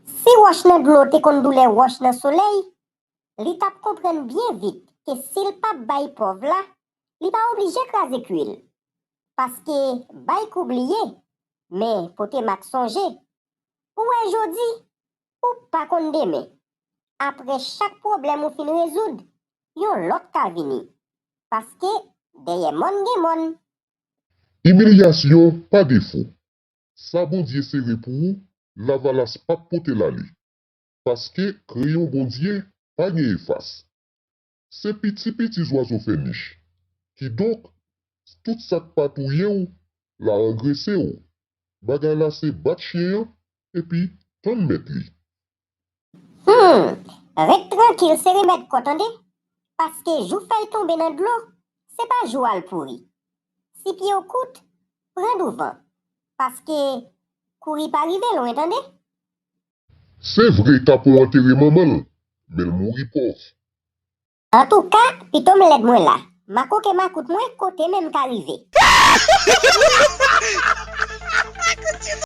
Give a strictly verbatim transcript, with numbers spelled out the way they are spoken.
Si wòch nan dlo te konn doulè wòch nan solèy, li t ap konprann byen vit ke si l p ap bay pòv la, li pa oblije kraze kwi l. Paske bay kou bliye, men pote mak sonje. Ou wè jodi, ou pa konn demen. Apre chak pwoblèm ou fin rezoud, yon lòt ka vini. Paske dèyè mòn gen mòn. Imilyasyon pa defo. Sa Bondye sere pou ou, lavalas p ap pote l ale. Paske kreyon Bondye pa gen efas. Se piti piti zwazo fè nich. Kidonk, tout sa k pa touye w, la angrese w. Bagay la se bat chen an, epi tann mèt li. Hmm, ret trankil se remèd kò tande, paske jou fèy tonbe nan dlo, se pa jou a l pouri. Si pye w kout, pran douvan, paske kouri pa rive lwen tande. Se vre kapon antere manman l, men l mouri pòv. Antouka, pito m lèd mwen la, makoke makout mwen kote men m ka rive.